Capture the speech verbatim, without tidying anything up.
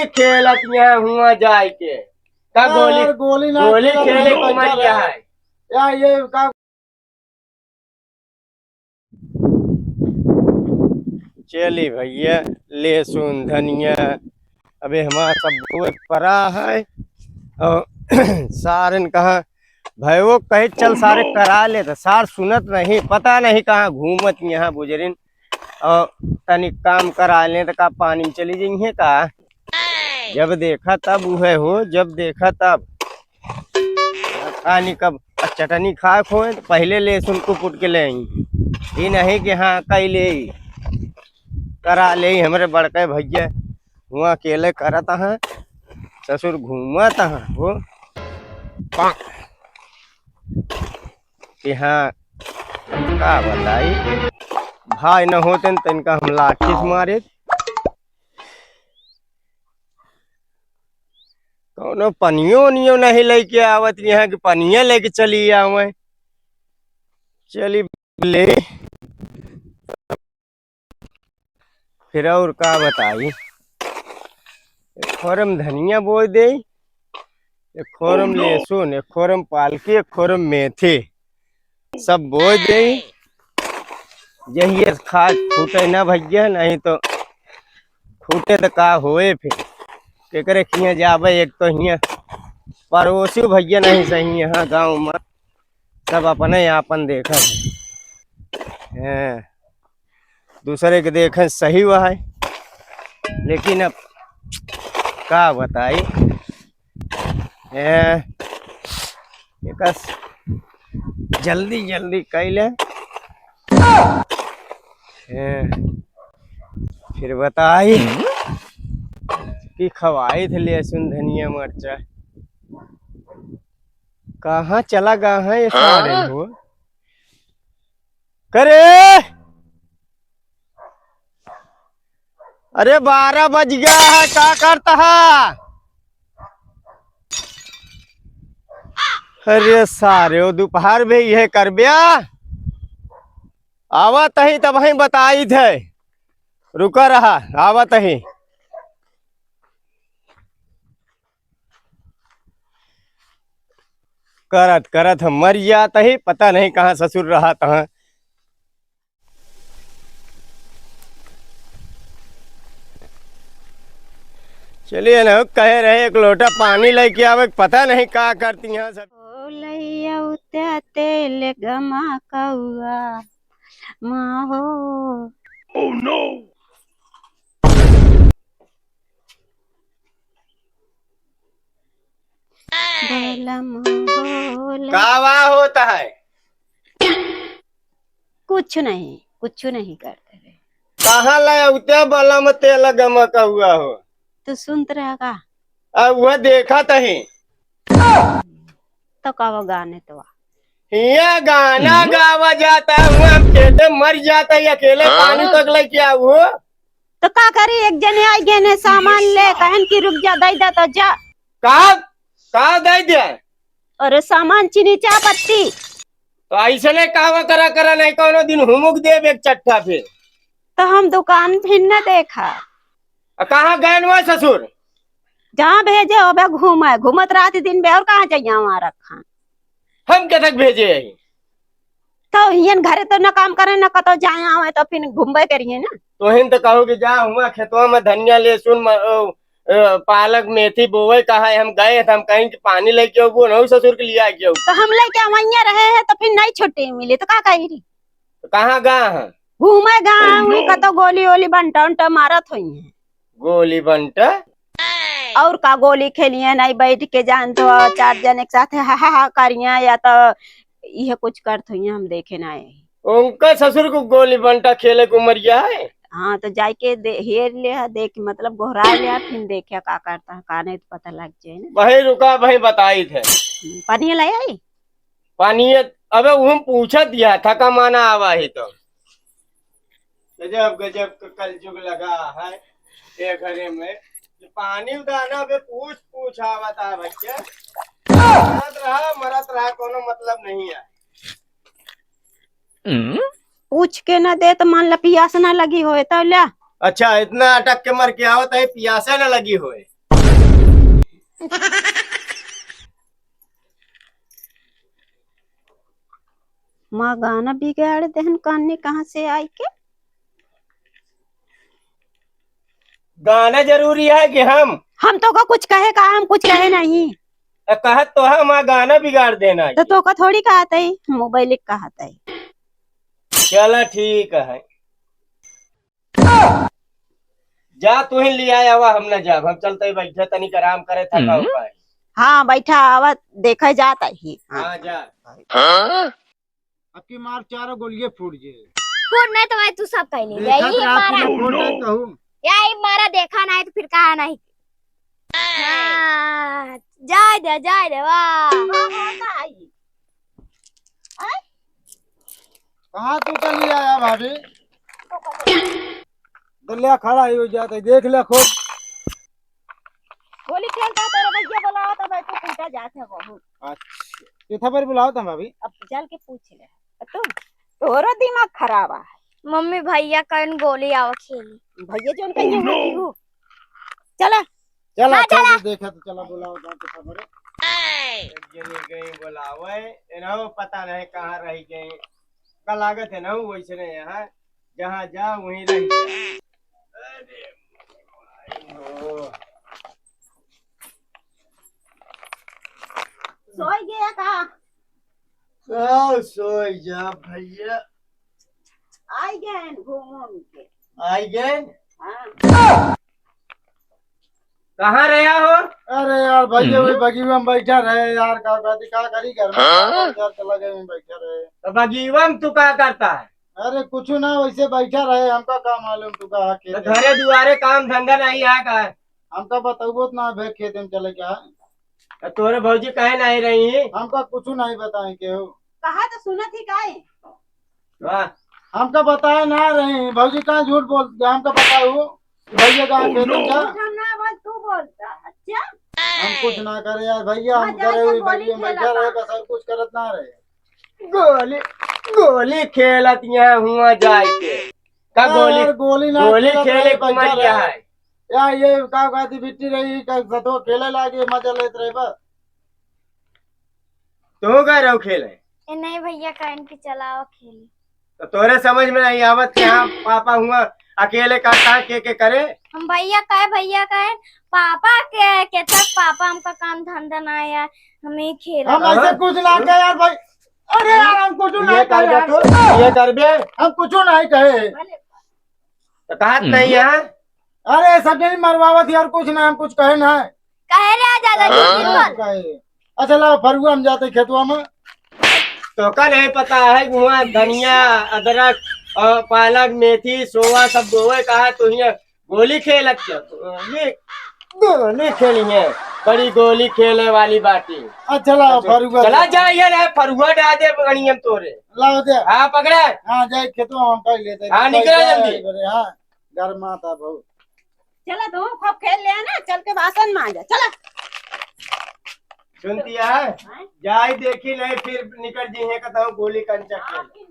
खेलत यहाँ हुआ जाए के। का गोली, यार, गोली ना गोली खेलत खेले है, को मर गया है। यार, ये का चली भैया, लहसुन, धनिया, अबे हमार सब बोए परा है। और सारन कहाँ भैयो कहे, "चल सारे करा ले," तो सार सुनत नहीं, पता नहीं कहाँ घूमत यहाँ बुजरिन। और तनिक काम करा ले तो का पानी में चली जइहे का? जब देखा तब उहे हो, जब देखा तब। पानी कब चटनी खाए खोए तो पहले लहसुन को कुट के ले आई। ये नहीं कि हाँ, कई ले आई, करा ले आई, हमरे बड़के भैया हुआ अकेले करत हैं, ससुर घूमत हैं वो। कि हाँ, का बताई, भाई न होते न तनिका हम लाठी से मारे। कौनो पनियो उनियो नहीं लेके आवत यहाँ कि पनिया लेके चली आवे। चली ले, फिर और का बताई, एक खोरम धनिया बोए दे, एक खोरम लहसुन, एक खोरम पालकी, एक खोरम मेथी, सब बोए दे। यही खाद फूटे ना भैया, नहीं तो फूटे तो का होए फिर, केकरे खिया जाबे। एक तो हिया पड़ोसी भैया नहीं सही यहाँ गाँव में, सब अपने आपन देखत हैं। हैं, दूसरे के देखे सही हुआ है, लेकिन अब का बताई, हैं, एकस जल्दी जल्दी कैले, हैं, फिर बताई कि खवाई थे लहसुन धनिया मरचा, कहाँ चला गा है ये सारे हो? करे, अरे बारह बज गया है, का करता है? अरे सारे, वो दोपहर में यह करब्या, आवत ही तब ही बताई थे, रुका रहा, आवत ही। करत करत हम मर जात ही, पता नहीं कहाँ ससुर रहत हैं। चलिए ना, कहे रहे एक लोटा पानी लेके आवे, पता नहीं का करती हैं सब। ओ लैया उत्या तेल गमा कौआ माँ हो। Oh no! बलम हो ले। का वाह होता है? कुछ नहीं, कुछ नहीं करते रहे। कहाँ ले उते बलम तेल गमा कौआ हो? तू सुनत रहा का? अब वह देखा तही। तो का वो गाने तो आ। हिया गाना हम्म। गावा जाता है, हुआ हम खेते मर जाता है, अकेले हाँ। पानी तक लेके आऊ हो। तो का करी, एक जने आई गए ने सामान ले, कहन की रुक जा, दे दे तो जा। का? का दे दे? अरे सामान चीनी, चाय पत्ती। तो ऐसे नहीं कहवा करा करा, नहीं कौनो दिन हुमुक देब एक चट्टा पे। तो हम दुकान फिर न देखा। आ, कहाँ गए न वो ससुर? जहाँ भेजे होबे घूमे, घूमत रात दिन बे, और कहाँ जाइए वहाँ रखा। हम कथक भेजे ही? तो हियन घरे तो न काम करे, न कतो जाए आवे, तो फिर घूमबे करिए ना। तोहिन तो कहो कि जा हुआ खेतवा में धनिया, लहसुन, म-, ओ, ओ, पालक, मेथी बोवे का है, हम गए तो हम कहीं कि पानी लेके आओ, वो नहीं ससुर के लिए आके आओ। तो हम लेके वहीं रहे हैं, तो फिर नहीं छुट्टी मिली, तो का कही रही? तो कहाँ गा है? घूमे गा, Oh, no। कतो गोली ओली बंटा उंटा मारत होई है। गोली बंटा? और का गोली खेलिए, नहीं बैठ के जान तो चार जने के साथ हा, हा, हा करिए या तो यह कुछ करत होई, हम देखे ना है। उनका ससुर को गोली बंटा खेले को उमरिया है? हाँ, तो जाके दे-, हेर ले हा, देख, मतलब गोहरा ले हा, फिर देखे का करता है, का नहीं तो पता लग जाए ना। भाई रुका, भाई बताई थे। हम्म, पानी ले आई? पानी ये, अबे उहम पूछत दिया, थका माना आवा ही तो। गजब, गजब का कलजुग लगा है ये घरे में। ये पानी उदाना बे पूछ, पूछ आवत है भैया। मरत रहा, मरत रहा, कोनो मतलब नहीं है। पूछ के ना दे तो मान ला पियास ना लगी होए तो ल्या। अच्छा, इतना अटक के मर के आवत है, पियासा न लगी होए। माँ गाना बिगाड़ देहन कान्नी कहाँ से आई के? गाना जरूरी है कि हम? हम तो का कुछ कहे का, हम कुछ कहे नहीं। अ, कहत तो है, माँ गाना बिगाड़ देना तो है। तो का थोड़ी कहत है, मोबाइल कहत है। चला ठीक है। जा तू ही लिया आवा, हम न जाब, हम चलते ही बैठे तनिक आराम करे, थका हम्म। हुआ है। हाँ बैठा आवा, देखा जाता ही। हाँ। हाँ जा। हाँ? अब की मार चारों गोलिये फूट जे। फूट नहीं तो भाई तू सब कह ले। देखा यही तो आप मारा। लोग फूट नहीं कहूँ। यही मारा देखा नहीं तो फिर कहा नहीं। हाँ, जाए दे, जाए दे, वाह। कहाँ तू चली आया भाभी? दलिया खड़ा ही हो जाता है, देख ले खूब। गोली खेलता है, तेरा भैया बुलावा था भाई, तू पूछा जाते हैं बहुत। अच्छा, कितना बार बुलावा था भाभी? अब चल के पूछ ले। तू, तोरो दिमाग खराब है। मम्मी, भैया कौन गोली आवा खेली? भैया जोन कहिए होती हूँ। चला। चला, हाँ, चला। चला, देखा तो चला, बुलावा था तो खबर है। एक जनी गई बुलावे, इन्हों पता नहीं कहाँ रह गए। का लागत है ना वैसे नहीं यहाँ, जहाँ जा वहीं रह जा। अरे भाई हो। सोई गया का? का सोई जा भैया। आई गए घूम घूम के। आई गए? हाँ। कहाँ रहा हो? अरे यार भैया, हम्म। वही बगीवा में बैठा रहे यार, का बात, का करी घर में, हाँ? यार चला गए, वहीं बैठा रहे। तो बगीवा में तू का करता है? अरे कुछ ना, वैसे बैठा रहे, हमका का मालूम तू का तो खेत में। घरे दुआरे काम धंधा नहीं है का? हमका बतौबो तो ना भे खेत में चले क्या? तो तोरे भौजी कहे नहीं रही? हमका कुछ नहीं बताए केहू। कहा तो सुनत ही काहे? वाह। हमका बताए ना रही, भौजी कहाँ झूठ बोल, हमका बताऊ, भैया कहाँ खेत में जा? झूठ हम ना बोल, तू बोलता। अच्छा? हम कुछ ना करे यार भैया, हम करे हुई बगीवा में बैठा रहे, बस और कुछ करत ना रहे। गोली, गोली खेलत यहाँ हुआ जाए के। का अरे गोली, यार, गोली ना गोली खेलत खेले रहे, की उमर बैठा क्या रहे। है? यार, ये का कहती बिट्टी रही, का सतो खेले लागे, मजा लेत रहे बस। तू गए रहो खेले? ए, नहीं भैया, कहेन कि चलाओ खेली। तो तोरे समझ में नहीं आवत कि हाँ, पापा हुआ अकेले करता है, के, के करे? हम भैया कहे, भैया कहे, पापा के, के तक पापा हमका काम धंधा ना आया, हम ही खेला। हम ऐसे हाँ? कुछ ना कहे यार भाई। अरे यार, हम कुछ ये ना कहे करबे यार। तू? ये करबे? हम कुछ नहीं कहे। तो कहत नहीं है? अरे सब जनी मरवावत यार, कुछ ना, हम कुछ कहे ना। कहे रे, आ जा, जा, हाँ? जल्दी बोल। कहे। अच्छा लाओ फरुआ, हम जाते खेतवा में। तो का नहीं पता है, हुआ धनिया, अदरक और पालक, मेथी, सोवा सब बोवे कहा, तो हियां गोली खेलत क्या? गोली, गोली खेली है, बड़ी गोली खेले वाली बाटी। अच्छा लाओ फरुआ चला दे। जा, ये रहे फरुआ डाल दे गणियन तोरे। लाओ दे। हाँ पकड़े। हाँ जाए खेतवा में हम पहले दे। हाँ निकल जल्दी। अरे हाँ, गरमात है बहुत। चला, तू खूब खेल ले ना, चल के बासन मांजा, चला। सुनती है? हाँ? जाई देखी नहीं, फिर निकल जी है, कहता हूँ गोली कंचा खेल।